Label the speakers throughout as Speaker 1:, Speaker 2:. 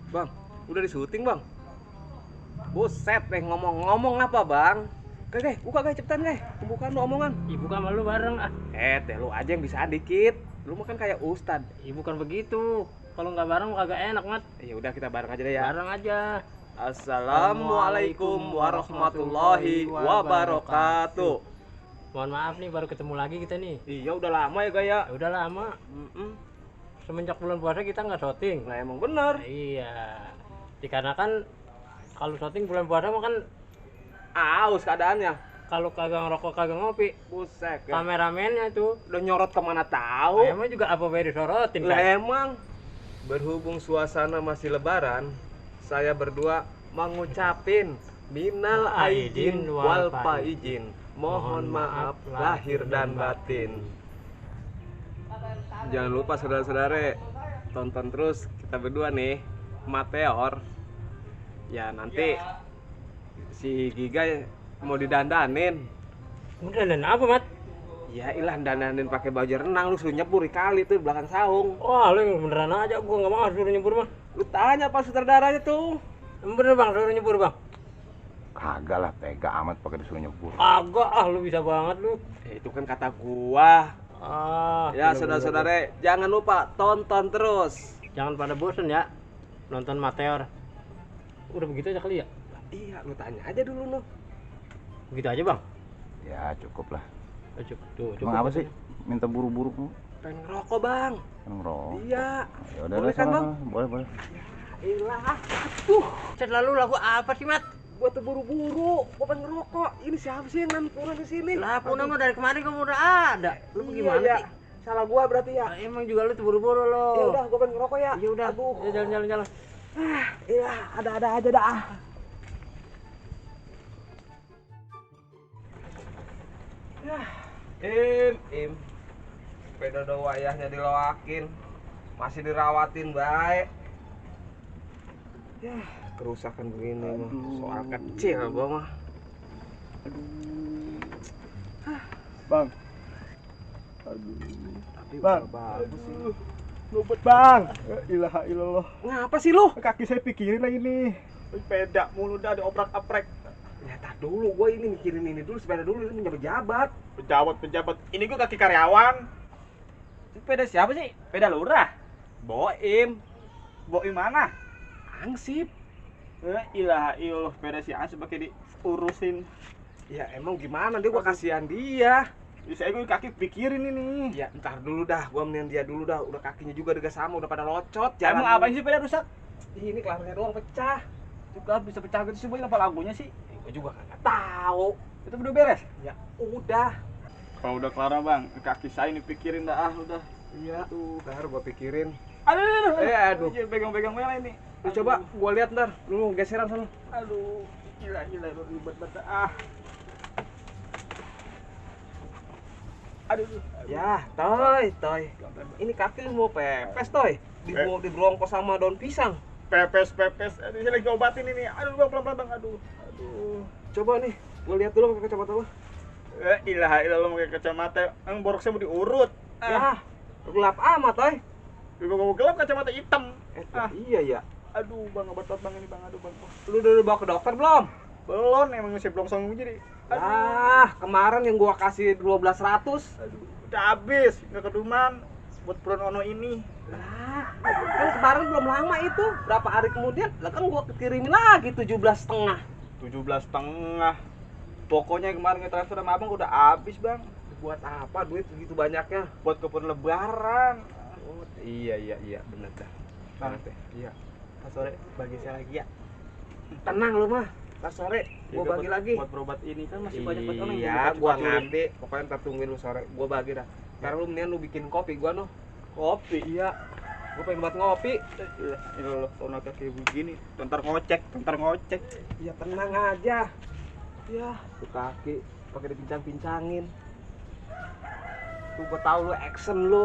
Speaker 1: Bang, udah di syuting bang. Buset deh, ngomong-ngomong apa bang? Oke, buka guys, cepetan guys. Pembukaan lu omongan.
Speaker 2: Ibu kan malu bareng ah.
Speaker 1: Teh lu aja yang bisa dikit. Lu mah kan kayak ustad.
Speaker 2: Ibu kan begitu. Kalau nggak bareng kagak enak, Mat.
Speaker 1: Ya udah kita bareng aja deh ya.
Speaker 2: Bareng aja.
Speaker 1: Assalamualaikum warahmatullahi wabarakatuh.
Speaker 2: Mohon maaf nih baru ketemu lagi kita nih.
Speaker 1: Iya udah lama ya gaya.
Speaker 2: Ya udah lama. Semenjak bulan puasa kita nggak syuting.
Speaker 1: Nah emang bener.
Speaker 2: Nah, iya. Dikarenakan kalau syuting bulan puasa mah kan
Speaker 1: Aus keadaannya.
Speaker 2: kalau kagak ngerokok kagak ngopi.
Speaker 1: Buset ya.
Speaker 2: Kameramennya itu
Speaker 1: Udah nyorot kemana tahu.
Speaker 2: emang juga apa baru disorotin
Speaker 1: Lah
Speaker 2: kan?
Speaker 1: emang berhubung suasana masih lebaran, saya berdua mengucapin minal aidin wal faizin. Mohon maaf lahir dan batin. Jangan lupa saudara-saudara tonton terus kita berdua nih Meteor. Ya nanti si Giga mau didandanin.
Speaker 2: Udah dan apa, Mat?
Speaker 1: Ya ilah dandanin pakai baju renang, lu suruh nyebur di kali tuh di belakang saung.
Speaker 2: Wah, lu yang beneran aja, gua nggak mau suruh nyebur mah.
Speaker 1: Lu tanya pas sutradaranya tuh.
Speaker 2: Bener bang, suruh nyebur bang.
Speaker 3: Kagak lah, tega amat pakai disuruh nyebur.
Speaker 2: Agak lu bisa banget lu.
Speaker 1: Itu kan kata gua. Ya
Speaker 2: Bener-bener.
Speaker 1: saudara-saudara, jangan lupa tonton terus.
Speaker 2: Jangan pada bosen ya nonton Meteor. Udah begitu aja kali ya?
Speaker 1: Iya, lu tanya aja dulu lu.
Speaker 2: Begitu aja bang.
Speaker 3: Ya cukup lah.
Speaker 2: Cukup.
Speaker 3: Emang apa sih? Minta buru-buru lu?
Speaker 1: Pengen ngerokok bang.
Speaker 3: Kan ngerokok.
Speaker 1: Iya.
Speaker 3: Ya udah
Speaker 1: Boleh kan,
Speaker 3: sana,
Speaker 1: Bang?
Speaker 3: sana. Boleh.
Speaker 1: Ilah,
Speaker 2: Cet lalu lagu apa sih Mat?
Speaker 1: gua tuh buru-buru, gua pengen ngerokok. Ini siapa sih yang nganturan di sini?
Speaker 2: Lah Puna mah dari kemarin kamu udah ada. Lu
Speaker 1: Iya,
Speaker 2: gimana
Speaker 1: ya.
Speaker 2: sih?
Speaker 1: Salah gua berarti ya.
Speaker 2: Nah, emang juga lu tuh buru-buru lo.
Speaker 1: Ya udah, gua pengen ngerokok ya.
Speaker 2: Ya udah.
Speaker 1: Aduh.
Speaker 2: Ya, jalan.
Speaker 1: Iya, ada aja dah. Ya, Im. Sepeda do wayahnya diloakin. Masih dirawatin baik. Ya, kerusakan begini mah. Soal kecil gua mah.
Speaker 3: Bang.
Speaker 1: Tapi
Speaker 3: Bang.
Speaker 1: udah bagus sih.
Speaker 3: Luput bang. Ya ilaha illallah.
Speaker 1: Ngapa sih lu?
Speaker 3: Kaki saya pikirin lagi nih. Sepeda mulu dah dioprak-aprek.
Speaker 1: Ya tak dulu, gua ini mikirin ini dulu, sepeda dulu ini menjabat-jabat.
Speaker 3: Pejabat. Ini gua kaki karyawan.
Speaker 1: Sepeda siapa sih? Sepeda lurah. Boim.
Speaker 3: Bawa mana?
Speaker 1: Angsip.
Speaker 3: Ilaha illallah, sepeda si Ansip pakai diurusin.
Speaker 1: Ya emang gimana dia, gua kasihan dia.
Speaker 3: Saya gua kaki pikirin ini.
Speaker 1: Ya ntar dulu dah, gua mendingan dia dulu dah. Udah kakinya juga udah sama, udah pada locot.
Speaker 3: Emang
Speaker 1: Jalan
Speaker 3: apa sih sepeda rusak?
Speaker 1: ini kelarnya doang pecah.
Speaker 3: Juga bisa pecah gitu sih, boy. Apa lagunya sih?
Speaker 1: Gua juga kagak tahu.
Speaker 3: Itu udah beres.
Speaker 1: Ya udah.
Speaker 3: Kalau udah kelar bang, kaki saya ini pikirin dah udah.
Speaker 1: Iya. Ntar gua pikirin.
Speaker 3: Aduh.
Speaker 1: Aduh.
Speaker 3: Jangan pegang-pegang mela ini.
Speaker 1: Lu coba gua lihat ntar. Lu geseran sana.
Speaker 3: Aduh. Gila lu ribet banget. Aduh.
Speaker 1: Ya, toy. Ini kaki lu mau pepes, toy. Diberongkos sama daun pisang.
Speaker 3: Pepes. Aduh, saya lagi obatin ini. Aduh, bang, pelan-pelan bang. Aduh.
Speaker 1: Coba nih, gua lihat dulu pakai kacamata lu.
Speaker 3: Ilaha illallah pakai kacamata. Yang borok saya mau diurut.
Speaker 1: Ya, gelap amat, toy.
Speaker 3: Gua mau gelap kacamata hitam.
Speaker 1: Iya ya.
Speaker 3: Aduh, bang, obat bang ini bang. Aduh, bang.
Speaker 1: Lu udah bawa ke dokter belum?
Speaker 3: Belum, emang saya belum sanggup jadi.
Speaker 1: Kemarin yang gua kasih 1200.
Speaker 3: Aduh, udah habis, nggak keduman buat bulan ono ini.
Speaker 1: Kan kemarin belum lama itu. Berapa hari kemudian, lah kan gua kirimin lagi 17,5.
Speaker 3: 17,5. Pokoknya kemarin ngetransfer sama abang udah habis bang.
Speaker 1: Buat apa duit segitu banyaknya?
Speaker 3: Buat keperluan lebaran.
Speaker 1: Oh, iya, bener dah.
Speaker 3: Bang,
Speaker 1: Iya.
Speaker 3: pas sore bagi saya lagi ya.
Speaker 1: Tenang lu mah. Pas sore gua bagi lagi.
Speaker 3: Buat berobat ini kan masih banyak banget orang yang
Speaker 1: Iya,
Speaker 3: berobat
Speaker 1: gua
Speaker 3: cepat.
Speaker 1: ngerti. Pokoknya ntar tungguin lu sore. Gua bagi dah. Sekarang lu mendingan lu bikin kopi gua noh.
Speaker 3: Kopi.
Speaker 1: Iya. Gua pengen buat ngopi.
Speaker 3: Ini loh, sono kayak begini. Tentar ngocek.
Speaker 1: Ya tenang aja. Ya, tuh kaki pakai dipincang-pincangin. Tuh gua tahu lu action lu.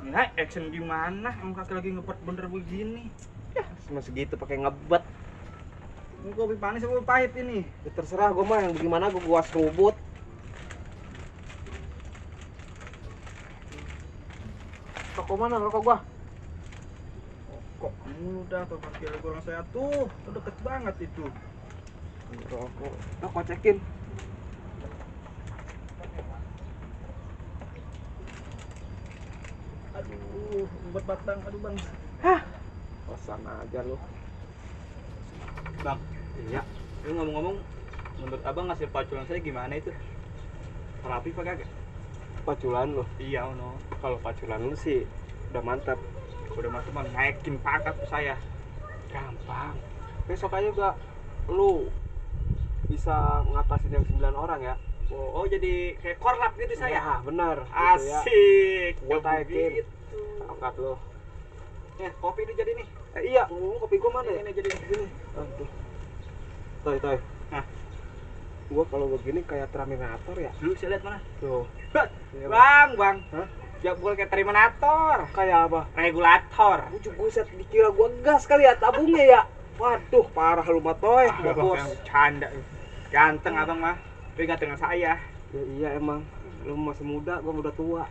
Speaker 3: Nah, action gimana? Emang kaki lagi ngebet bener begini.
Speaker 1: Ya, cuma segitu pakai ngebet.
Speaker 3: Ini kopi panis apa pahit ini?
Speaker 1: Ya, terserah gua mah yang bagaimana gua serubut. Rokok mana rokok gua?
Speaker 3: Kok Udah tuh parkir gorong saya tuh deket banget itu.
Speaker 1: Rokok. Rokok cekin.
Speaker 3: Aduh, buat batang, aduh bang.
Speaker 1: Hah. Kosan aja lu.
Speaker 3: Bang,
Speaker 1: Iya.
Speaker 3: lu ngomong-ngomong, menurut abang hasil paculan saya gimana itu? Rapi apa kagak?
Speaker 1: Paculan lu.
Speaker 3: Iya, no.
Speaker 1: Kalau paculan lu sih udah mantap.
Speaker 3: Udah mas teman naikin pangkat ke saya.
Speaker 1: Gampang. Besok aja juga lu bisa ngatasin yang 9 orang ya.
Speaker 3: Oh, jadi kayak korlap gitu saya.
Speaker 1: Ya, benar. Gitu ya.
Speaker 3: Asik.
Speaker 1: Gua taikin.
Speaker 3: Begitu.
Speaker 1: Angkat lu.
Speaker 3: Ya, kopi ini jadi nih.
Speaker 1: Iya, ngomong kopi gua mana ya?
Speaker 3: Ini jadi
Speaker 1: Gini. Aduh. Toy.
Speaker 3: Hah?
Speaker 1: Gua kalau begini kayak Terminator ya.
Speaker 3: Dulu saya lihat mana?
Speaker 1: Tuh. Iya,
Speaker 3: Bang.
Speaker 1: Hah?
Speaker 3: Ya boleh kayak Terminator.
Speaker 1: Kayak apa?
Speaker 3: Regulator.
Speaker 1: Buset, dikira gua gas kali ya tabungnya ya. Waduh, parah lu mah Toy.
Speaker 3: Abang
Speaker 1: Bos.
Speaker 3: yang bercanda. Ganteng abang mah. Tapi gantengan saya.
Speaker 1: Ya, iya emang. Lu masih muda, gua udah tua.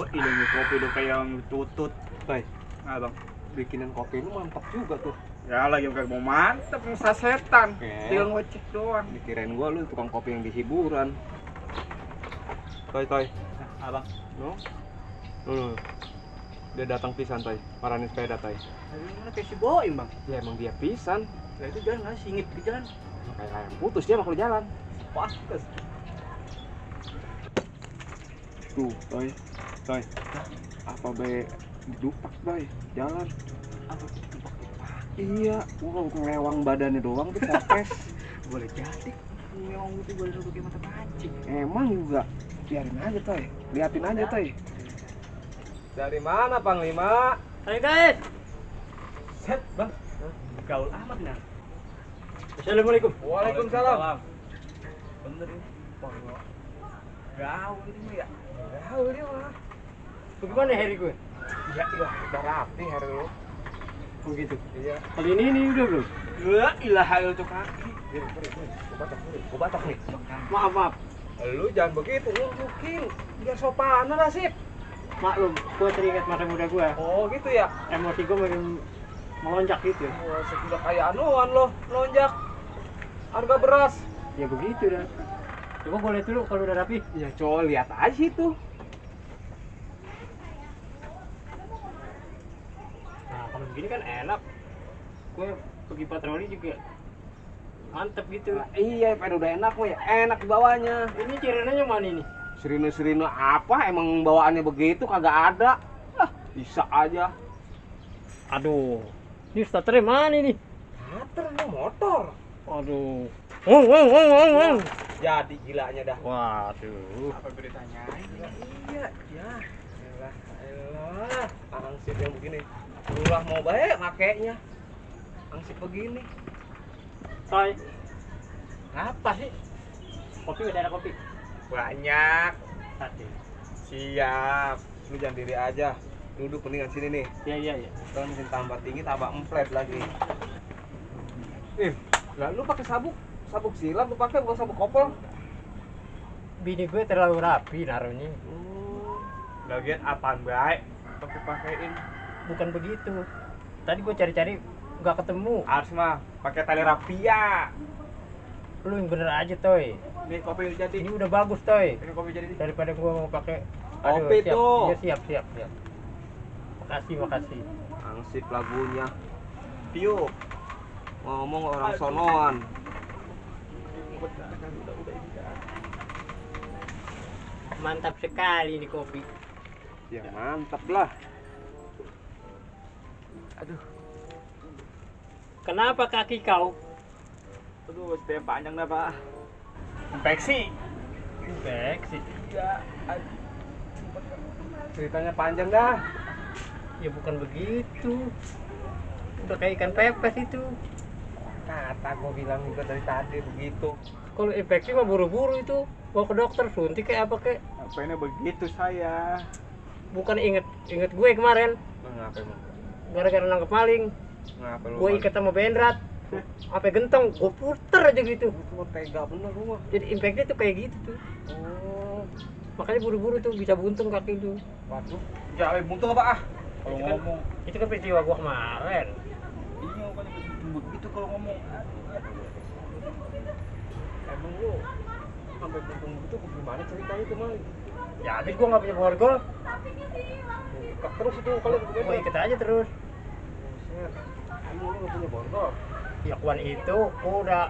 Speaker 3: Oh, ini nih kopi udah kayak yang tutut.
Speaker 1: Toy,
Speaker 3: Abang.
Speaker 1: bikinin kopi lu mantap juga tuh.
Speaker 3: Ya lagi kayak mau mantep nih sasetan.
Speaker 1: Oke.
Speaker 3: Tinggal ngecek doang.
Speaker 1: Dikirain gua lu tukang kopi yang di hiburan. Toy.
Speaker 3: Nah, abang.
Speaker 1: No? Dia datang pisan, Toy. Paranin sepeda, Toy.
Speaker 3: Dari mana kayak si Boim bang?
Speaker 1: Ya emang dia pisan.
Speaker 3: Lah itu jalan nggak singit ke jalan.
Speaker 1: Kayak ayam putus dia kalau jalan.
Speaker 3: Pastes.
Speaker 1: Tuh, Toy. Apa be dupak, Toy? Jalan.
Speaker 3: Apa?
Speaker 1: Iya, gua ngelewang badannya doang tuh kopes.
Speaker 3: Boleh jadi. Memang itu boleh duduk kayak mata pancing.
Speaker 1: Emang juga. Biarin aja, Toy. Liatin aja, Toy. Dari mana, Panglima?
Speaker 2: Hai guys.
Speaker 3: Set bang. Gaul amat nah.
Speaker 2: Assalamualaikum.
Speaker 1: Waalaikumsalam.
Speaker 3: Bener ini. Gaul ini mah ya.
Speaker 1: Gaul dia mah.
Speaker 2: Bagaimana hari gue?
Speaker 1: Ya, udah rapi hari lu.
Speaker 2: Oh gitu.
Speaker 1: Iya.
Speaker 2: Kali ini udah belum?
Speaker 3: La ilaha illallah tuh kaki.
Speaker 1: Gua batok nih.
Speaker 2: Maaf.
Speaker 1: Lu jangan begitu, nunjukin. Biar sopan lah, Sip.
Speaker 2: Maklum, gue teringat masa muda gue.
Speaker 1: Oh, gitu ya.
Speaker 2: Emosi gue makin melonjak gitu.
Speaker 1: Wah, sudah kayak anuan lo, lonjak. Harga beras.
Speaker 2: Ya begitu dah. Coba gue lihat dulu kalau udah rapi.
Speaker 1: Ya, coba lihat aja itu.
Speaker 2: Nah kalau begini kan enak. Gue pergi patroli juga mantep gitu.
Speaker 1: Nah, iya, pada udah enak mah ya. Enak bawanya.
Speaker 2: Ini cirenanya mana ini?
Speaker 1: Serina apa? Emang bawaannya begitu kagak ada. Ah, bisa aja.
Speaker 2: Aduh, ini starternya mana ini?
Speaker 1: Motor mau motor.
Speaker 2: Aduh. Wong.
Speaker 1: Jadi gilanya dah.
Speaker 2: Waduh.
Speaker 3: Apa beritanya?
Speaker 1: Iya, ya. Elah. Angsip yang begini. Ulah mau baik makainya. Angsip begini.
Speaker 2: Toy. Apa sih? Kopi udah ada kopi.
Speaker 3: Banyak.
Speaker 2: Satu.
Speaker 1: Siap. Lu jangan diri aja. Duduk mendingan sini nih.
Speaker 2: Iya.
Speaker 1: Kalau mesin tambah tinggi tambah emplet lagi. Lah lu pakai sabuk silat lu pakai bukan sabuk kopel.
Speaker 2: Bini gue terlalu rapi naruhnya.
Speaker 3: Lagian apaan baik? Pakai-pakein.
Speaker 2: Bukan begitu. Tadi gue cari-cari nggak ketemu.
Speaker 3: Harus mah pakai tali rapia.
Speaker 2: Lu yang bener aja Toy.
Speaker 3: Nih kopi jadi.
Speaker 2: Ini udah bagus Toy.
Speaker 3: Ini kopi jadi.
Speaker 2: Daripada gue mau pakai.
Speaker 1: Kopi
Speaker 2: siap.
Speaker 1: tuh.
Speaker 2: Iya siap. Makasih.
Speaker 1: Angsip lagunya.
Speaker 3: Piu.
Speaker 1: Ngomong orang sonoan.
Speaker 2: Mantap sekali ini kopi.
Speaker 1: Ya mantap lah.
Speaker 2: Kenapa kaki kau?
Speaker 3: Aduh, setiap panjang dah pak. Infeksi.
Speaker 2: Infeksi.
Speaker 3: Ya.
Speaker 1: Ceritanya panjang dah.
Speaker 2: Ya bukan begitu. Udah kayak ikan pepes itu.
Speaker 1: Kata gua bilang juga dari tadi begitu.
Speaker 2: Kalau infeksi mah buru-buru itu. Bawa ke dokter suntik kayak apa kayak.
Speaker 3: Apa ini begitu saya?
Speaker 2: Bukan inget gue kemarin.
Speaker 1: Ngapa emang?
Speaker 2: Gara-gara nangkep maling.
Speaker 1: Ngapa lu?
Speaker 2: Gue ikat sama bendrat. Apa gentong, gue puter aja gitu.
Speaker 1: Itu mah tega bener lu mah.
Speaker 2: Jadi infeksi tuh kayak gitu tuh.
Speaker 1: Oh.
Speaker 2: Makanya buru-buru tuh bisa buntung kaki lu.
Speaker 3: Waduh, ya buntung apa ah? Kalau
Speaker 2: Itu kan-
Speaker 3: ngomong.
Speaker 2: Itu kan peristiwa gua kemarin.
Speaker 3: Iya, kan begitu kalau ngomong.
Speaker 1: Emang lu sampai buntung gitu gimana ceritanya tuh, Mang?
Speaker 2: Ya habis gua nggak punya borgol,
Speaker 1: Kok terus itu kalau
Speaker 2: gua ikut aja terus.
Speaker 1: Buset. Emang lu nggak punya borgol?
Speaker 2: Ya kuan itu gua udah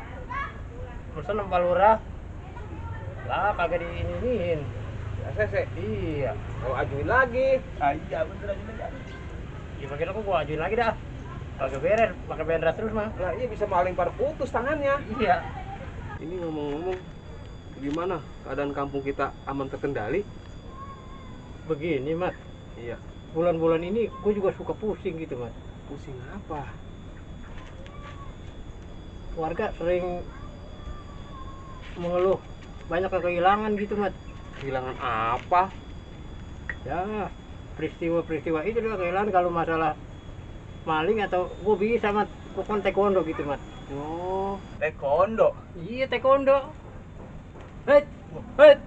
Speaker 2: pesan sama lurah. Lah kagak diinin.
Speaker 1: ACC.
Speaker 2: Iya.
Speaker 1: Mau ajuin lagi.
Speaker 3: Ah iya bener aja kan.
Speaker 2: Ya makin aku gua ajuin lagi dah. Kagak beres, pakai bendera terus mah.
Speaker 1: Lah iya bisa maling pada putus tangannya.
Speaker 2: Iya.
Speaker 1: Ini ngomong-ngomong, gimana keadaan kampung kita aman terkendali?
Speaker 2: Begini, Mat.
Speaker 1: Iya.
Speaker 2: Bulan-bulan ini gue juga suka pusing gitu, Mat.
Speaker 1: Pusing apa?
Speaker 2: Warga sering mengeluh banyak yang kehilangan gitu, Mat.
Speaker 1: Kehilangan apa?
Speaker 2: Ya, peristiwa-peristiwa itu juga kehilangan. Kalau masalah maling atau gue bisa, Mat. Gue kan taekwondo gitu, Mat.
Speaker 1: Oh,
Speaker 3: Taekwondo.
Speaker 2: Iya, taekwondo. Het, het,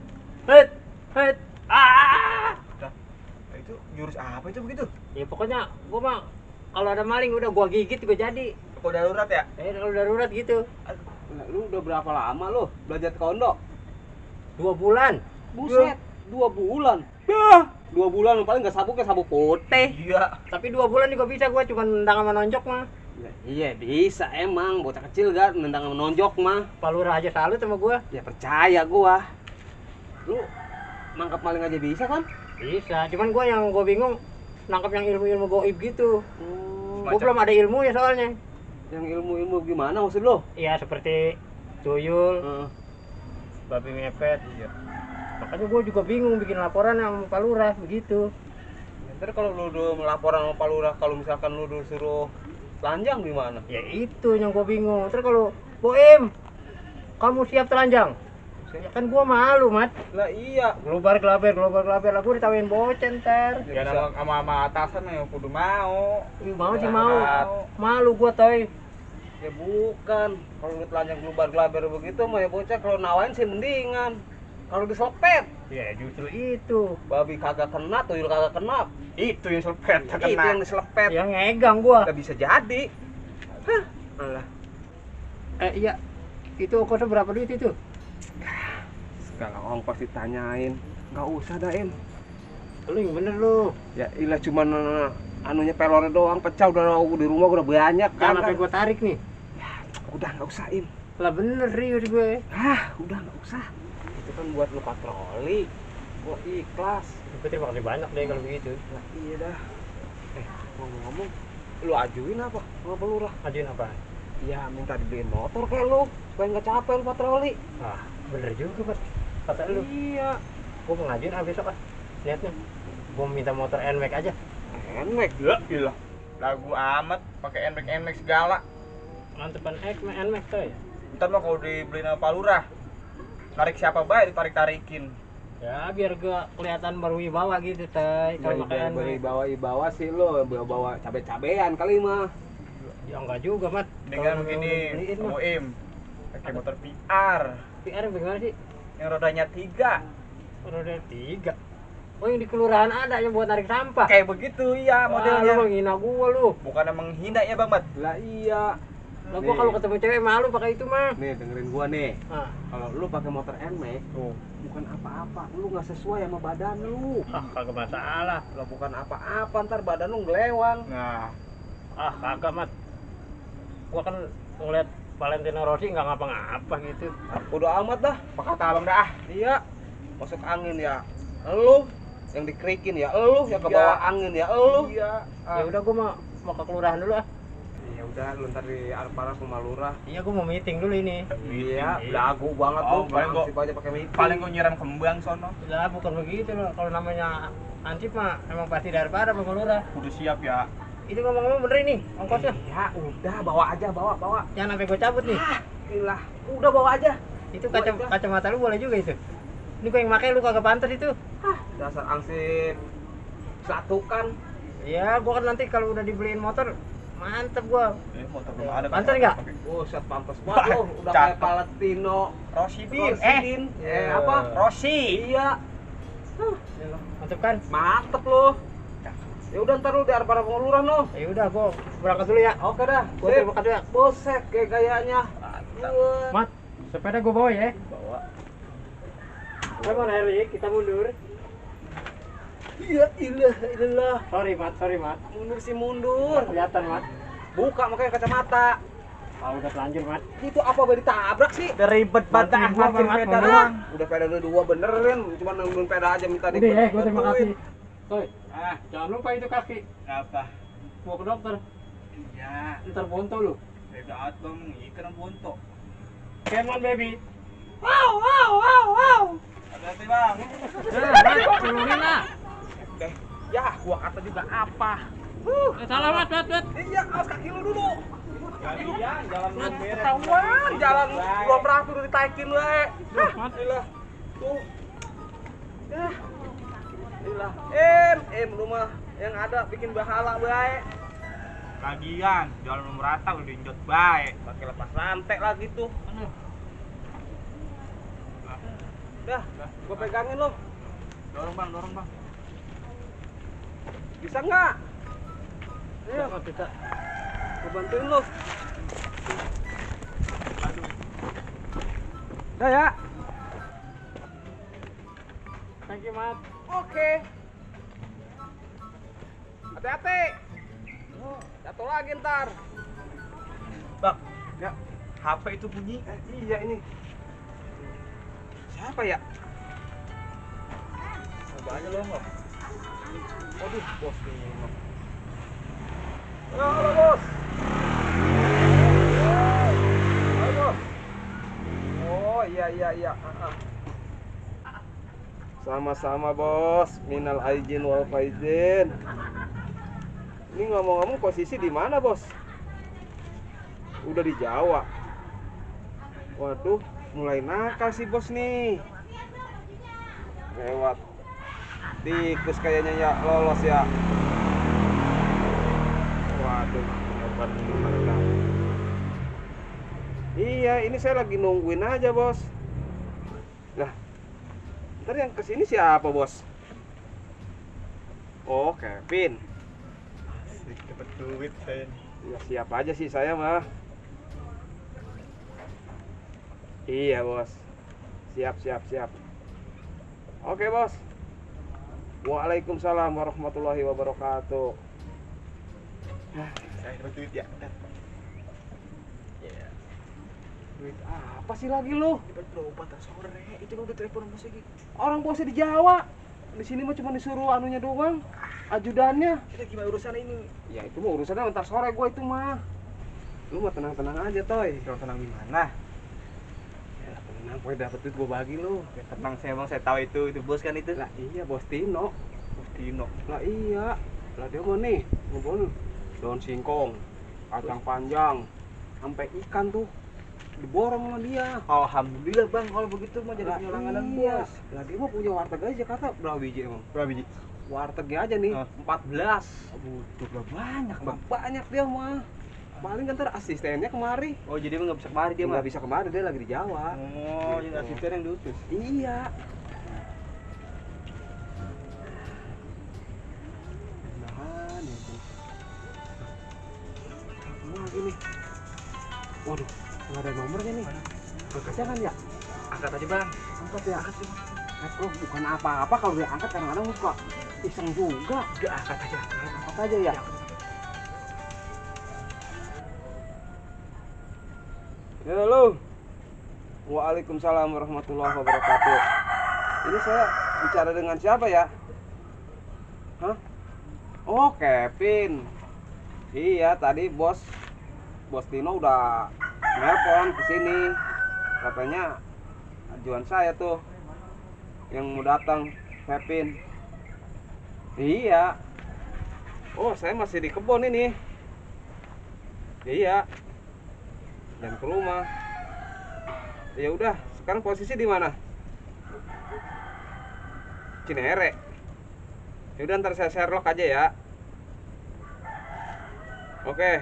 Speaker 2: het, het. Ah!
Speaker 3: Nah, itu jurus apa itu begitu?
Speaker 2: Ya pokoknya gue mah kalau ada maling udah gua gigit gue jadi.
Speaker 3: Kok darurat ya?
Speaker 2: Kalau darurat gitu.
Speaker 1: nah, lu udah berapa lama lu belajar taekwondo?
Speaker 2: 2 bulan.
Speaker 1: Buset, 2 bulan. Dah, 2 bulan paling nggak sabuk kayak sabuk putih.
Speaker 3: Iya.
Speaker 2: Tapi 2 bulan juga bisa gua cuma nendang sama nonjok mah.
Speaker 1: Ya, iya bisa emang bocah kecil kan nendang menonjok mah.
Speaker 2: Pak Lurah aja salut sama gua.
Speaker 1: Ya percaya gua. Lu nangkap maling aja bisa kan?
Speaker 2: Bisa, cuman gua yang gua bingung nangkap yang ilmu-ilmu goib gitu.
Speaker 1: Oh,
Speaker 2: Gua belum ada ilmu ya soalnya.
Speaker 1: yang ilmu-ilmu gimana maksud lu?
Speaker 2: Iya seperti tuyul,
Speaker 1: Heeh.
Speaker 2: babi ngepet.
Speaker 3: Iya.
Speaker 2: Makanya gua juga bingung bikin laporan sama Pak Lurah begitu.
Speaker 1: Ntar kalau lu udah melaporan sama Pak Lurah kalau misalkan lu disuruh telanjang gimana?
Speaker 2: Ya itu yang gua bingung. Terus kalau Boim, kamu siap telanjang? Ya kan gua malu, Mat.
Speaker 1: Lah iya.
Speaker 2: Global glaber lah gua ditawain bocen ntar.
Speaker 3: Ya sama atasan ya kudu mau.
Speaker 2: Mau sih
Speaker 3: Berangkat.
Speaker 2: mau. Malu gua toy.
Speaker 1: Ya bukan. Kalau lu telanjang glubar-glaber begitu mah ya bocah kalau nawain sih mendingan. Kalau diselepet,
Speaker 2: Ya justru itu.
Speaker 1: babi kagak kena, tuyul kagak kena.
Speaker 3: Itu yang selepet
Speaker 1: Itu yang diselepet.
Speaker 2: Yang ngegang gua.
Speaker 1: Nggak bisa jadi. Hah? Alah.
Speaker 2: Iya. Itu ongkosnya berapa duit itu?
Speaker 1: Segala orang pasti tanyain. Nggak usah dah, Em.
Speaker 2: Lu yang bener lu.
Speaker 1: Ya ilah cuman anunya pelornya doang pecah udah di rumah udah banyak
Speaker 2: Jangan
Speaker 1: kan.
Speaker 2: sampai gua tarik nih.
Speaker 1: Udah nggak usah, Im.
Speaker 2: Lah bener serius gue.
Speaker 1: Udah nggak usah. Itu kan buat lu patroli. Gua ikhlas.
Speaker 2: Gue terima kasih banyak deh kalau begitu.
Speaker 1: Nah, iya dah. Ngomong-ngomong, lu ajuin apa sama pelurah?
Speaker 2: Ajuin apa?
Speaker 1: Ya minta dibeliin motor kayak lu, supaya nggak capek lu patroli.
Speaker 2: Ah, bener juga, Mas. Kata lu.
Speaker 1: Iya.
Speaker 2: Gua mau ngajuin besok ah. Lihatnya. Gua minta motor NMAX aja.
Speaker 1: Enak.
Speaker 3: Gila, gila. Lagu amat pakai NMAX segala.
Speaker 2: Mantepan NMAX tuh ya.
Speaker 3: Ntar mah kalau dibeliin sama Pak Lurah, narik siapa baik ditarik-tarikin.
Speaker 2: Ya biar gua kelihatan berwibawa gitu, Tay. Kalau pakai
Speaker 1: beli
Speaker 2: NMAX.
Speaker 1: bawa sih lu, bawa cabe-cabean kali mah.
Speaker 2: Ya enggak juga, Mat.
Speaker 3: Dengan
Speaker 2: Kalau
Speaker 3: begini,
Speaker 2: memang beliin mah.
Speaker 3: Boim, pakai motor PR
Speaker 2: PR bagaimana sih?
Speaker 3: yang rodanya 3.
Speaker 2: Roda 3. Oh yang di kelurahan ada yang buat narik sampah.
Speaker 3: Kayak begitu iya
Speaker 2: Wah, lu
Speaker 3: modelnya.
Speaker 2: menghina gua lu.
Speaker 3: Bukan menghina ya Bang Mat.
Speaker 1: Lah iya.
Speaker 2: Lah gua kalau ketemu cewek malu pakai itu mah.
Speaker 1: Nih dengerin gua nih.
Speaker 2: Ah,
Speaker 1: Kalau lu pakai motor NMAX,
Speaker 3: Tuh.
Speaker 1: bukan apa-apa. Lu nggak sesuai sama badan lu.
Speaker 2: kagak masalah.
Speaker 1: Lah bukan apa-apa, ntar badan lu ngelewang.
Speaker 3: Nah,
Speaker 2: Kagak, Mat. Gua kan ngeliat Valentino Rossi nggak ngapa-ngapa gitu.
Speaker 1: Udah amat dah.
Speaker 3: apa kata Abang dah?
Speaker 1: Iya. Masuk angin ya. Lu yang dikerikin ya, lu yang kebawa angin ya, lu.
Speaker 3: Iya.
Speaker 2: Ya udah gua mau ke kelurahan dulu ah.
Speaker 1: Ya udah lu ntar di Arpara sama Lurah.
Speaker 2: Iya gua mau meeting dulu ini.
Speaker 1: Iya, belagu banget
Speaker 3: Oh,
Speaker 1: lu.
Speaker 3: paling gua-
Speaker 1: Ansip aja pakai meeting.
Speaker 3: Paling gua nyiram kembang sono.
Speaker 2: Lah bukan begitu loh. Kalau namanya Ansip mah emang pasti daripada Bang Lurah.
Speaker 3: Kudu siap ya.
Speaker 2: Itu ngomong-ngomong bener ini ongkosnya.
Speaker 1: Ya udah bawa aja, bawa.
Speaker 2: Jangan sampai gua cabut nih.
Speaker 1: Gila, udah bawa aja.
Speaker 2: Itu
Speaker 1: Gua udah.
Speaker 2: kacamata lu boleh juga itu. Ini gua yang pakai lu kagak pantas itu.
Speaker 1: Dasar ansip satukan.
Speaker 2: Iya, gua kan nanti kalau udah dibeliin motor mantep gua.
Speaker 3: Motor belum ada.
Speaker 2: Pantes nggak?
Speaker 1: Set pantas banget lu, udah kayak
Speaker 3: Cakep.
Speaker 1: Valentino.
Speaker 3: Rosidin.
Speaker 1: Rosidin. Apa?
Speaker 3: Rossi.
Speaker 1: Iya.
Speaker 2: Mantap kan?
Speaker 1: Mantep lu. Ya udah ntar lu di arah para pengeluaran lu.
Speaker 2: Ya udah, gua berangkat dulu ya.
Speaker 1: Oke dah.
Speaker 2: Gua terima kasih ya.
Speaker 1: Buset kayak gayanya. Wah.
Speaker 2: Mat, sepeda gua bawa ya.
Speaker 3: Bawa.
Speaker 2: Sabar Heri, kita mundur.
Speaker 1: Iya, ilah.
Speaker 2: Sorry Mat.
Speaker 1: Mundur sih mundur.
Speaker 2: Nggak kelihatan Mat.
Speaker 1: Buka makanya kacamata.
Speaker 2: Udah telanjur Mat.
Speaker 1: Itu apa baru ditabrak sih?
Speaker 3: Udah ribet banget
Speaker 2: Bantuin gua,
Speaker 3: ngangkatin
Speaker 2: Bang,
Speaker 3: peda
Speaker 2: Mat.
Speaker 3: doang.
Speaker 1: Udah peda lu dua benerin, cuma nungguin peda aja minta
Speaker 2: Udah ya, gua terima
Speaker 1: dibantuin.
Speaker 2: kasih. Toy, jangan lupa itu kaki.
Speaker 3: Apa?
Speaker 2: Mau ke dokter.
Speaker 3: Iya.
Speaker 2: Ntar bonto lu.
Speaker 3: Beda atau ikan bonto.
Speaker 2: Come on baby.
Speaker 3: Hati-hati bang.
Speaker 2: Mat, turunin lah.
Speaker 1: Ya, gua kata juga apa?
Speaker 2: Salah Mat.
Speaker 1: Iya, awas kaki lu dulu.
Speaker 3: Kalian jalan belum beres.
Speaker 1: Ketahuan, jalan belum rapi udah ditaikin wae.
Speaker 2: Mat.
Speaker 1: Ilah. Tuh. Ya. Ilah. Lu mah yang ada bikin bahala bae.
Speaker 3: Lagian jalan belum rata udah injot baik.
Speaker 1: Pakai lepas rantai lagi tuh. Dah, gua pegangin lo.
Speaker 3: Dorong bang.
Speaker 1: Bisa nggak? Ayo,
Speaker 2: Mat, kita.
Speaker 1: gua bantuin lo. Dah ya.
Speaker 2: Thank you Mat.
Speaker 1: Oke. Hati-hati. Jatuh lagi ntar.
Speaker 3: Bang,
Speaker 1: Ya,
Speaker 3: HP itu bunyi.
Speaker 1: iya ini. Siapa ya?
Speaker 3: Coba aja lo nggak.
Speaker 1: Waduh, bos nih. Halo, bos. Halo, bos. Oh, iya. Sama-sama, bos. Minal aizin wal faizin. Ini ngomong-ngomong posisi di mana, bos? Udah di Jawa. Waduh, mulai nakal sih, bos nih. Lewat tikus kayaknya ya lolos ya. Waduh, hebat mereka. Iya, ini saya lagi nungguin aja, bos. Nah, ntar yang kesini siapa, bos? Oh, Kevin.
Speaker 3: Dapat duit saya.
Speaker 1: Ya siap aja sih saya mah. Iya, bos. Siap. Oke, bos. Waalaikumsalam warahmatullahi wabarakatuh.
Speaker 3: Saya dapat duit ya. Iya.
Speaker 1: Duit apa sih lagi lu?
Speaker 3: Dapat berobat sore. Itu lo udah telepon sama saya.
Speaker 1: Orang bosnya di Jawa. Di sini mah cuma disuruh anunya doang, ajudannya.
Speaker 3: Kita gimana urusan ini?
Speaker 1: Ya itu mah urusannya ntar sore gua itu mah. Lu mah tenang-tenang aja, Toy.
Speaker 3: Tenang gimana?
Speaker 1: Ya tenang, poe dapet duit gua bagi lu.
Speaker 3: Ya, tenang saya bang, saya tahu itu bos kan itu.
Speaker 1: Lah iya, Bos Tino.
Speaker 3: Bos Tino.
Speaker 1: Lah iya. Lah dia mah nih, ngumpul daun singkong, kacang panjang, sampai ikan tuh diborong sama dia.
Speaker 3: Alhamdulillah bang, kalau begitu mah jadi
Speaker 1: Lah
Speaker 3: punya langganan
Speaker 1: iya.
Speaker 3: bos.
Speaker 1: Lah dia mah punya warteg aja Jakarta berapa biji emang?
Speaker 3: Berapa biji?
Speaker 1: Wartegnya aja nih,
Speaker 3: Ah.
Speaker 1: 14.
Speaker 3: Butuh berapa banyak bang?
Speaker 1: Banyak dia mah. Paling kan ntar asistennya kemari.
Speaker 3: Oh jadi emang nggak bisa kemari dia mah?
Speaker 1: Nggak bisa kemari, dia lagi di Jawa.
Speaker 3: Oh, jadi
Speaker 1: Gitu.
Speaker 3: asisten yang diutus.
Speaker 1: Iya. Mudahan ya. Semua lagi nih. Waduh, nggak ada nomornya nih. Jangan ya.
Speaker 3: Angkat aja bang.
Speaker 1: Angkat ya. Bro, bukan apa-apa kalau dia angkat kadang-kadang suka iseng juga.
Speaker 3: Udah angkat aja.
Speaker 1: Angkat aja ya. Ya halo. Waalaikumsalam warahmatullahi wabarakatuh. Ini saya bicara dengan siapa ya? Hah? Oh, Kevin. Iya, tadi Bos Tino udah nelpon ke sini. Katanya ajuan saya tuh yang mau datang, Kevin. Iya. Oh, saya masih di kebun ini. Iya. Dan ke rumah. Ya udah, sekarang posisi di mana? Cinere. Ya udah ntar saya Sherlock aja ya. Oke.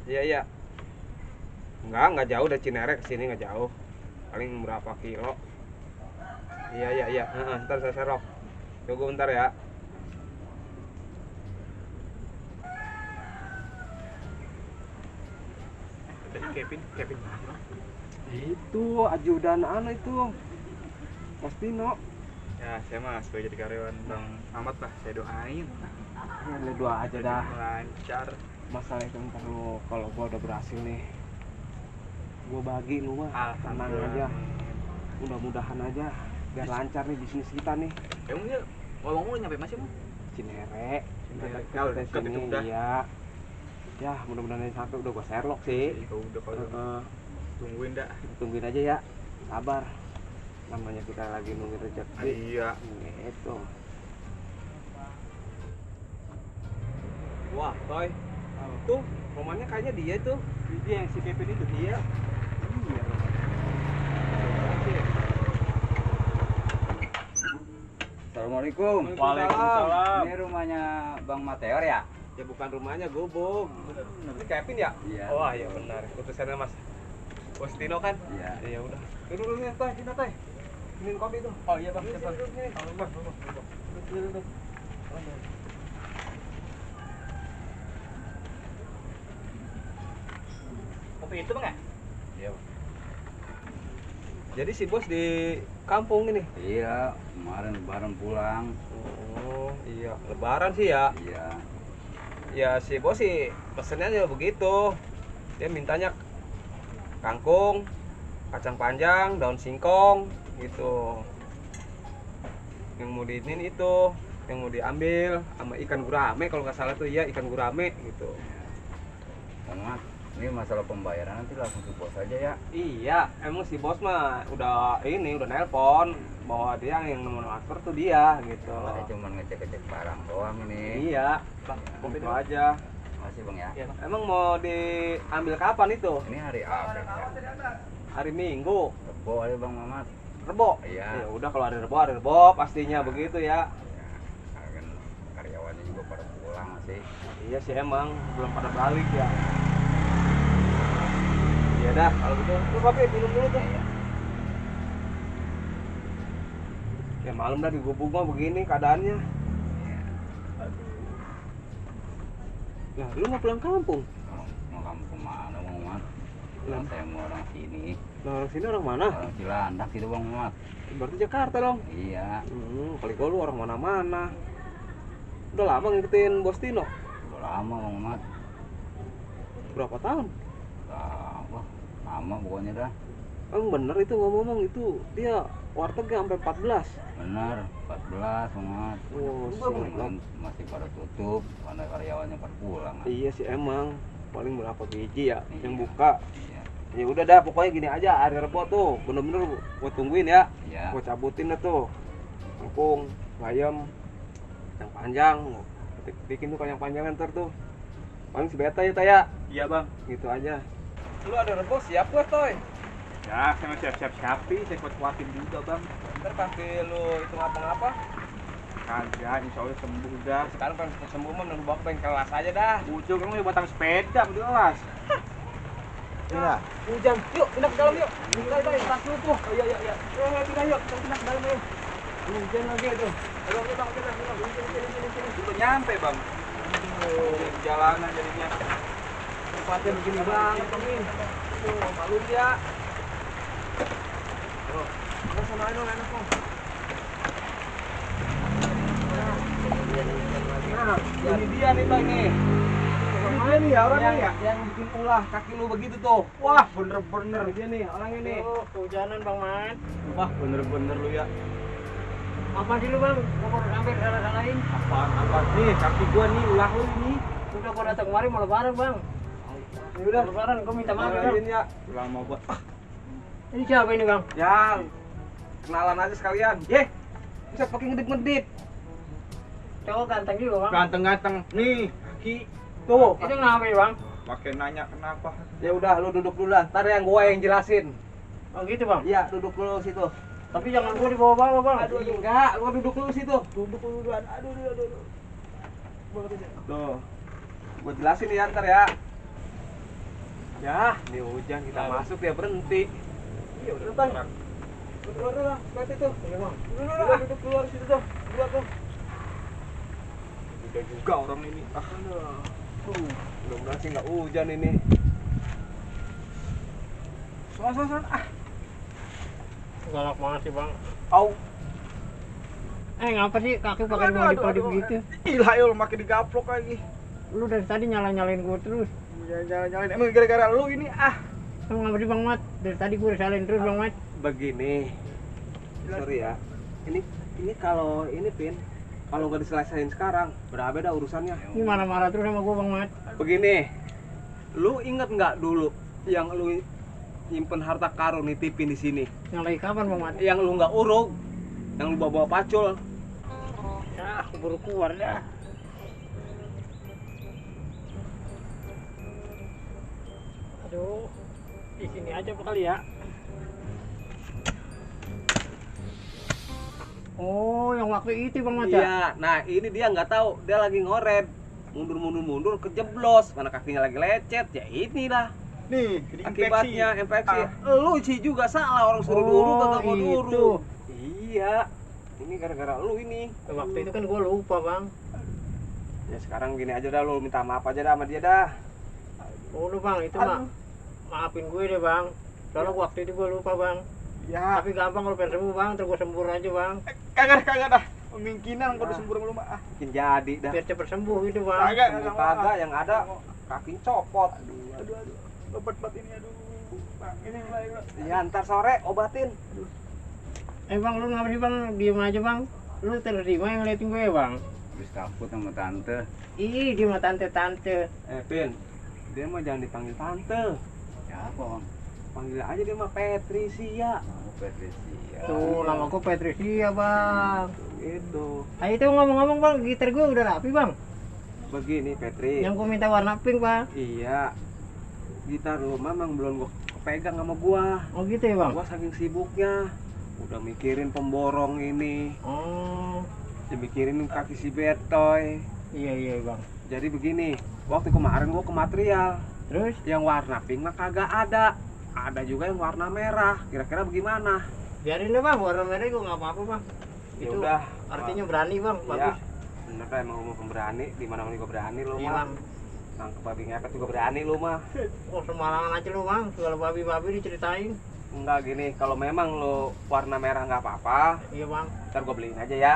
Speaker 1: Iya. Enggak jauh dari Cinere ke sini, enggak jauh. Paling berapa kilo. Iya. Heeh, ntar saya serok. Tunggu bentar ya.
Speaker 3: Tadi Kevin mana?
Speaker 1: Itu ajudan anu itu. Mas Tino.
Speaker 3: Ya, saya mah sebagai jadi karyawan Bang Ahmad lah, saya doain.
Speaker 1: Ya lu doa aja dah.
Speaker 3: Lancar.
Speaker 1: Masalah itu ntar lu kalau gua udah berhasil nih. Gua bagi lu mah. Tenang aja. Mudah-mudahan aja biar lancar nih bisnis kita nih.
Speaker 3: Emang dia ngomong nyampe masih mau?
Speaker 1: Cinere.
Speaker 3: Cinere.
Speaker 1: Kalau dari
Speaker 3: Deket itu
Speaker 1: sini
Speaker 3: udah.
Speaker 1: iya. Ya, mudah-mudahan yang satu udah gua Sherlock sih.
Speaker 3: Ya udah kalau
Speaker 1: Heeh.
Speaker 3: tungguin dah.
Speaker 1: Tungguin aja ya. Sabar. Namanya kita lagi nungguin rezeki.
Speaker 3: Iya.
Speaker 1: Gitu.
Speaker 3: Wah, Toy.
Speaker 1: Tuh, rumahnya kayaknya dia tuh.
Speaker 3: Dia yang si Kevin itu.
Speaker 1: Iya. Iya.
Speaker 4: Assalamualaikum.
Speaker 3: Waalaikumsalam.
Speaker 4: Ini rumahnya Bang Mateor ya?
Speaker 1: Ya bukan rumahnya gubuk. Ini Kevin ya?
Speaker 4: Iya.
Speaker 1: Wah, iya benar. Utusannya Mas Bos Tino kan?
Speaker 4: Iya.
Speaker 1: Iya udah. Duduk dulu nih, Teh. Sini, Teh. Ini kopi tuh.
Speaker 3: Oh iya Bang,
Speaker 1: Sini,
Speaker 3: siapa?
Speaker 1: sini, duduk sini. Duduk.
Speaker 3: Kopi itu Bang ya?
Speaker 4: Iya.
Speaker 1: Jadi si Bos di kampung ini.
Speaker 4: Iya, kemarin lebaran pulang.
Speaker 1: Oh, iya. Lebaran sih ya.
Speaker 4: Iya.
Speaker 1: Ya si Bos sih pesennya aja begitu. Dia mintanya kangkung, kacang panjang, daun singkong gitu. Yang mau diinin itu, yang mau diambil sama ikan gurame kalau nggak salah tuh, iya ikan gurame gitu.
Speaker 4: Bang Mat, ini masalah pembayaran nanti langsung ke bos aja ya.
Speaker 1: Iya, emang si Bos mah udah nelpon bahwa dia yang nomor transfer tuh dia gitu.
Speaker 4: Saya cuma ngecek-ngecek barang doang ini.
Speaker 1: Iya,
Speaker 3: Bang, kopi
Speaker 1: gitu
Speaker 3: dulu.
Speaker 1: aja.
Speaker 4: Masih Bang ya?
Speaker 3: Iya Bang.
Speaker 1: Emang mau diambil kapan itu?
Speaker 4: Ini hari apa ya?
Speaker 1: Hari Minggu.
Speaker 4: Rebo aja Bang Mamat.
Speaker 1: Rebo.
Speaker 4: Iya.
Speaker 1: Ya udah kalau hari Rebo pastinya begitu ya.
Speaker 4: Ya, kan karyawannya juga pada pulang masih.
Speaker 1: Iya sih emang belum pada balik ya. Iya dah kalau gitu. Tuh kopi minum dulu tuh.
Speaker 4: Iya.
Speaker 1: Ya malam dah di gubuk mah begini keadaannya.
Speaker 4: Iya.
Speaker 1: Nah, lu mau pulang kampung?
Speaker 4: Mau kamu kemana Bang Mamat?
Speaker 1: Lah.
Speaker 4: Saya mau orang sini.
Speaker 1: Nah, orang sini orang mana?
Speaker 4: Orang Cilandak itu Bang Mamat.
Speaker 1: Berarti Jakarta dong.
Speaker 4: Iya.
Speaker 1: Kali gua lu orang mana-mana. Udah lama ngikutin Bos Tino.
Speaker 4: Udah lama Bang Mamat.
Speaker 1: Berapa tahun?
Speaker 4: Wah, lama pokoknya dah.
Speaker 1: Emang bener itu ngomong itu dia wartegnya sampai 14.
Speaker 4: Bener, 14 Bang Mamat.
Speaker 1: Oh,
Speaker 4: Cuman masih pada tutup, karena karyawannya pada pulang.
Speaker 1: iya sih emang paling berapa biji ya
Speaker 4: Iya.
Speaker 1: yang buka.
Speaker 4: Iya.
Speaker 1: Ya udah dah pokoknya gini aja hari Rebo tuh bener-bener gua tungguin ya.
Speaker 4: Iya.
Speaker 1: Gua cabutin dah tuh kangkung, bayam, yang panjang. Bikin tuh kacang panjangan ntar tuh. Paling si beta ya Taya.
Speaker 3: Iya Bang.
Speaker 1: Gitu aja. Lu ada Rebo siap gua Toy.
Speaker 3: Ya, saya mau siap-siap sapi, saya kuat-kuatin juga Bang.
Speaker 1: Ntar kaki lu itu ngapa-ngapa.
Speaker 3: Kagak, insya Allah sembuh dah.
Speaker 1: Sekarang pengen sembuh mah bawa ke bengkel kelas aja dah.
Speaker 3: Ujung kamu batang sepeda, belas.
Speaker 1: Iya. Hujan. Yuk, pindah ke dalam yuk. Pindah, tas lu tuh. Oh, iya. Pindah yuk. Kita pindah ke dalam yuk. Hujan lagi tuh. Aduh, Bang, kita. Sini.
Speaker 3: Udah nyampe Bang.
Speaker 1: Di jalanan jadinya. Tempatnya begini banget nih. Tuh, malu dia. Tuh. Kita sana aja dong, enak dong. Nah, ini dia nih Bang nih. Ini nih ya orangnya ya. Yang bikin ulah kaki lu begitu tuh.
Speaker 3: Wah, bener-bener.
Speaker 1: Dia nih orangnya nih.
Speaker 2: Oh, kehujanan Bang Mat.
Speaker 3: Wah, bener-bener lu ya.
Speaker 2: Apa sih lu Bang? Gua mau hampir salah-salahin.
Speaker 3: Apaan? Nih, kaki gua nih ulah lu ini.
Speaker 2: Udah gua datang kemari mau lebaran Bang.
Speaker 1: Ya udah.
Speaker 2: Lebaran gua minta maaf ya Bang.
Speaker 1: Doain ya.
Speaker 3: Lama gua.
Speaker 2: Ini siapa ini Bang?
Speaker 1: Ya, kenalan aja sekalian. Yeh, bisa pakai ngedip-ngedip.
Speaker 2: Cowok ganteng juga Bang.
Speaker 3: Ganteng-ganteng. Nih, kaki.
Speaker 1: Tuh.
Speaker 2: Itu kenapa ya Bang?
Speaker 3: Pakai nanya kenapa?
Speaker 1: Ya udah, lu duduk dulu lah. Ntar yang gua yang jelasin.
Speaker 2: Oh gitu Bang.
Speaker 1: Iya, duduk dulu situ.
Speaker 2: Tapi jangan gua dibawa-bawa Bang.
Speaker 1: Aduh, enggak, gua duduk dulu situ. Duduk dulu duluan. Aduh. Tuh. Gua jelasin ya ntar ya. Ya, ini hujan kita masuk dia berhenti. Iya, udah Bang. Keluar lah, keluar itu.
Speaker 2: Iya bang.
Speaker 1: Udah duduk keluar situ tuh. Keluar tuh.
Speaker 3: Udah juga orang ini.
Speaker 1: Mudah-mudahan sih nggak hujan ini.
Speaker 3: Son.
Speaker 2: Galak banget sih bang.
Speaker 3: Au.
Speaker 2: Ngapa sih kaki pakai modif-modif gitu?
Speaker 3: Ilah ya makin digaplok lagi.
Speaker 2: Lu dari tadi nyalain gue terus.
Speaker 3: Jalan-jalan. Emang gara-gara lu ini
Speaker 2: Emang ngapa sih bang Mat? Dari tadi gue udah salahin terus bang Mat.
Speaker 1: Begini. Sorry ya. Ini kalau ini Pin, kalau nggak diselesain sekarang, beda urusannya.
Speaker 2: Ini marah-marah terus sama gue bang Mat.
Speaker 1: Begini. Lu inget nggak dulu yang lu nyimpen harta karun nitipin di sini?
Speaker 2: Yang lagi kapan bang Mat?
Speaker 1: Yang lu nggak uruk, yang lu bawa pacul.
Speaker 2: Ya, keburu keluar dah. Aduh, di sini aja apa kali ya? Oh, yang waktu itu bang Mat ya?
Speaker 1: Iya, nah ini dia nggak tahu, dia lagi ngoret, mundur kejeblos, mana kakinya lagi lecet, ya inilah
Speaker 3: nih, jadi
Speaker 1: akibatnya infeksi. Lu sih juga salah, orang suruh dulu kagak mau dulu. Iya, ini gara-gara lu ini.
Speaker 2: Waktu itu kan gue lupa bang.
Speaker 1: Ya sekarang gini aja dah, lu minta maaf aja dah sama dia dah.
Speaker 2: Oh lu bang, itu mah maafin gue deh bang. Soalnya waktu itu gue lupa bang.
Speaker 3: Ya,
Speaker 2: Tapi gampang kalau pengen sembuh bang, terus gue sembur aja bang.
Speaker 3: kagak dah. Pemingkinan kalau disembur lu mah.
Speaker 1: Mungkin jadi dah.
Speaker 2: Biar cepet sembuh gitu bang.
Speaker 1: Kagak yang ada kaki copot.
Speaker 3: Aduh. Obat ini aduh. Bang, ini mulai.
Speaker 1: Ya ntar sore obatin.
Speaker 2: Bang, lu ngapa sih bang? Diem aja bang. Lu terima yang ngeliatin gue bang.
Speaker 4: Habis takut sama tante.
Speaker 2: Ih, dia mah tante-tante.
Speaker 1: Pin, dia mah jangan dipanggil tante.
Speaker 4: Ya apa bang?
Speaker 1: Panggil aja dia mah Patricia.
Speaker 4: Oh, Patricia.
Speaker 2: Tuh, nama gue Patricia bang.
Speaker 1: Itu.
Speaker 2: Nah itu ngomong-ngomong bang, gitar gue udah rapi bang.
Speaker 1: Begini Petri.
Speaker 2: Yang gue minta warna pink bang.
Speaker 1: Iya. Gitar lu memang belum gua kepegang sama gua.
Speaker 2: Oh gitu ya bang?
Speaker 1: Gua saking sibuknya udah mikirin pemborong ini,
Speaker 2: Oh,
Speaker 1: udah mikirin kaki si Betoy.
Speaker 2: iya bang.
Speaker 1: Jadi begini, waktu kemarin gua ke material,
Speaker 2: Terus?
Speaker 1: yang warna pink mah kagak ada. Ada juga yang warna merah. Kira-kira bagaimana?
Speaker 2: Biarin deh bang, warna merah gue nggak apa-apa bang.
Speaker 1: Ya
Speaker 2: Itu
Speaker 1: udah.
Speaker 2: artinya berani bang,
Speaker 1: Iya.
Speaker 2: bagus.
Speaker 1: Bener dah emang lu mau pemberani, di mana-mana juga berani lu
Speaker 2: Iya
Speaker 1: mah.
Speaker 2: bang.
Speaker 1: Nangkep babi ngepet juga berani lu mah.
Speaker 2: Oh semarangan aja lu bang, segala babi-babi diceritain.
Speaker 1: Enggak gini, kalau memang lu warna merah nggak apa-apa,
Speaker 2: Iya bang.
Speaker 1: ntar gua beliin aja ya.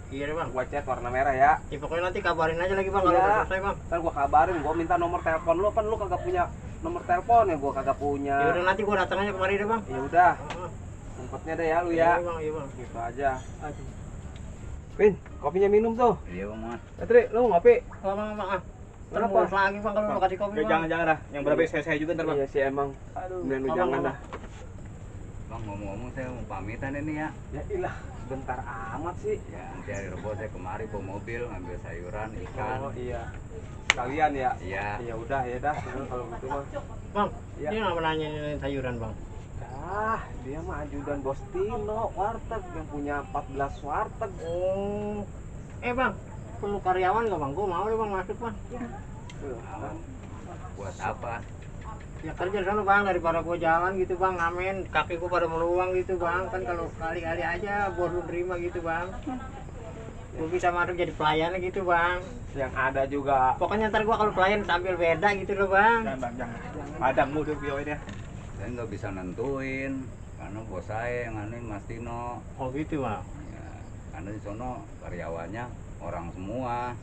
Speaker 2: Iya deh bang.
Speaker 1: Gua cat warna merah ya.
Speaker 2: Ya pokoknya nanti kabarin aja lagi bang kalau
Speaker 1: Iya.
Speaker 2: udah selesai bang.
Speaker 1: Ntar gua kabarin, gua minta nomor telepon lu, kan lu kagak punya nomor telepon ya, gua kagak punya.
Speaker 2: Ya udah nanti gue datang aja kemari deh bang.
Speaker 1: Ya udah,
Speaker 2: Oh,
Speaker 1: sempetnya deh ya lu
Speaker 2: iya
Speaker 1: ya.
Speaker 2: bang, iya bang.
Speaker 1: Gitu aja.
Speaker 2: Aduh.
Speaker 1: Pin, kopinya minum tuh.
Speaker 4: Iya bang Mat.
Speaker 1: Petri, lu mau ngopi?
Speaker 2: Lama bang ah.
Speaker 1: Kenapa?
Speaker 2: Terus lagi bang kalau lu kasih kopi bang.
Speaker 3: Jangan dah. Yang berapa saya juga ntar bang.
Speaker 1: Iya sih emang.
Speaker 3: Aduh.
Speaker 1: Kemudian lu
Speaker 2: Abang,
Speaker 1: jangan
Speaker 2: abang.
Speaker 1: dah.
Speaker 4: Bang ngomong-ngomong saya mau pamitan ini ya.
Speaker 1: Ya ilah, bentar amat sih.
Speaker 4: Ya nanti hari Rebo saya kemari bawa mobil ngambil sayuran, ikan.
Speaker 1: Oh iya. Sekalian ya.
Speaker 4: Iya.
Speaker 1: Ya udah ya dah, kalau gitu mah.
Speaker 2: Bang,
Speaker 1: Iya.
Speaker 2: dia nggak nanya sayuran bang.
Speaker 1: Dia mah ajudan Bos Tino, warteg yang punya 14 warteg.
Speaker 2: Oh, bang, perlu karyawan nggak bang? Gue mau deh bang masuk bang.
Speaker 4: Mau. Buat apa?
Speaker 2: Ya kerja di sana bang, daripada gue jalan gitu bang, ngamen kaki gue pada meluang gitu bang. Kan kalau kali-kali aja bos lu terima gitu bang. Gue bisa masuk jadi pelayan gitu bang.
Speaker 1: Yang ada juga.
Speaker 2: Pokoknya ntar gue kalau pelayan sambil beda gitu loh bang.
Speaker 3: Jangan bang, jangan. Padang mu udah video ini ya.
Speaker 4: Saya nggak bisa nentuin karena bos saya yang aneh Mas Tino.
Speaker 2: Oh gitu bang.
Speaker 4: Ya, karena di sono karyawannya orang semua.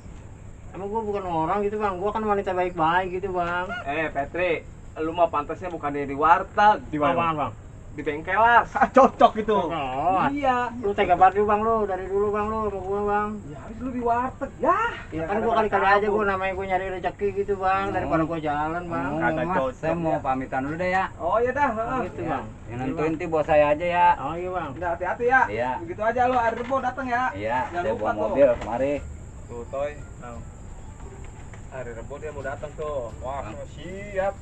Speaker 2: Emang gue bukan orang gitu bang, gue kan wanita baik-baik gitu bang.
Speaker 1: Petri, lu mah pantasnya bukan di warteg,
Speaker 3: Di mana?
Speaker 2: Apaan, bang?
Speaker 1: di bengkelas.
Speaker 3: Cocok itu.
Speaker 2: Oh,
Speaker 1: Iya.
Speaker 2: lu tega banget lu bang lu, dari dulu bang lu sama gue bang.
Speaker 1: Ya habis lu di warteg. Ya.
Speaker 2: Kan gue kali-kali aja gue namanya gue nyari rezeki gitu bang, daripada gue jalan bang.
Speaker 3: Kagak
Speaker 4: Mas,
Speaker 3: cocok,
Speaker 4: saya mau
Speaker 3: ya.
Speaker 4: pamitan dulu deh ya.
Speaker 1: Oh iya dah.
Speaker 2: Oh, gitu bang.
Speaker 4: Yang nentuin ti bos saya aja ya.
Speaker 2: Oh iya bang.
Speaker 1: Udah hati-hati ya.
Speaker 4: Iya.
Speaker 1: Begitu aja lu hari Rebo datang ya.
Speaker 4: Iya,
Speaker 1: Jangan
Speaker 4: saya
Speaker 1: lupa
Speaker 4: bawa
Speaker 1: tuh.
Speaker 4: mobil kemari.
Speaker 1: Tuh Toy. Hari Rebo dia mau datang tuh. Wah, siap.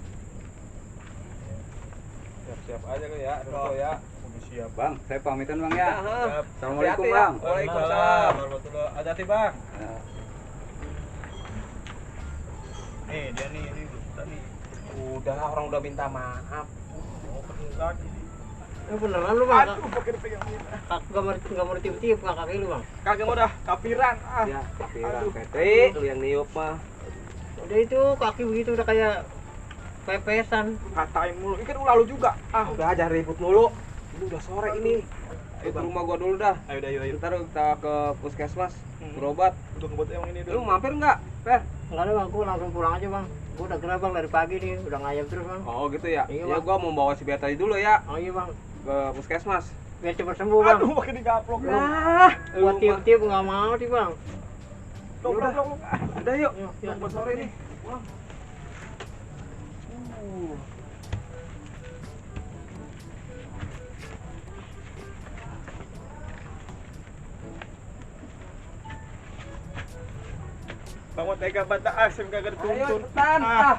Speaker 1: Siap-siap aja lu ya, Rebo ya.
Speaker 3: Udah siap.
Speaker 4: Bang, saya pamitan bang ya.
Speaker 1: Siap.
Speaker 4: Assalamualaikum
Speaker 1: Hati-hati ya.
Speaker 4: bang.
Speaker 1: Waalaikumsalam.
Speaker 3: Warahmatullahi hati-hati bang.
Speaker 4: Ya.
Speaker 3: Nih dia nih, ini nih.
Speaker 1: Udah orang udah minta maaf.
Speaker 3: Oh, ketemu lagi nih.
Speaker 2: beneran lu bang.
Speaker 3: Aduh, pakai dipegang ini.
Speaker 2: Gak mau tiup-tiup kaki lu bang.
Speaker 3: Kagak mau dah, kapiran. Ah.
Speaker 1: Ya, Pira, Petri, lu yang niup mah.
Speaker 2: Udah itu kaki begitu udah kayak pepesan.
Speaker 3: Katain mulu. Ini kan lalu juga. Ah,
Speaker 1: Udah aja ribut mulu. Ini udah sore ini. Ayo ke rumah gua dulu dah.
Speaker 3: ayo dah, ayo.
Speaker 1: Ntar kita ke puskesmas berobat.
Speaker 3: Untuk ngebuat emang ini
Speaker 1: Lu
Speaker 3: dulu.
Speaker 1: mampir nggak, Per?
Speaker 2: Enggak ada bang, gua langsung pulang aja bang. Gua udah gerak bang dari pagi nih, udah ngayap terus bang.
Speaker 1: Oh gitu ya.
Speaker 2: Iya,
Speaker 1: Ya
Speaker 2: Bang.
Speaker 1: gua mau bawa si Beatrice dulu ya
Speaker 2: Oh iya bang,
Speaker 1: ke puskesmas.
Speaker 2: biar cepat sembuh bang.
Speaker 3: Aduh, pakai digaplok.
Speaker 1: Ah,
Speaker 2: Buat tiup-tiup nggak mau sih bang.
Speaker 1: Udah. Udah yuk.
Speaker 2: Yuk, yuk.
Speaker 1: Buat sore nih. Wah.
Speaker 3: Bang mau tega bata asem kagak
Speaker 1: Ayo
Speaker 3: dituntun.
Speaker 1: cepetan.
Speaker 3: Ah.
Speaker 1: Ah.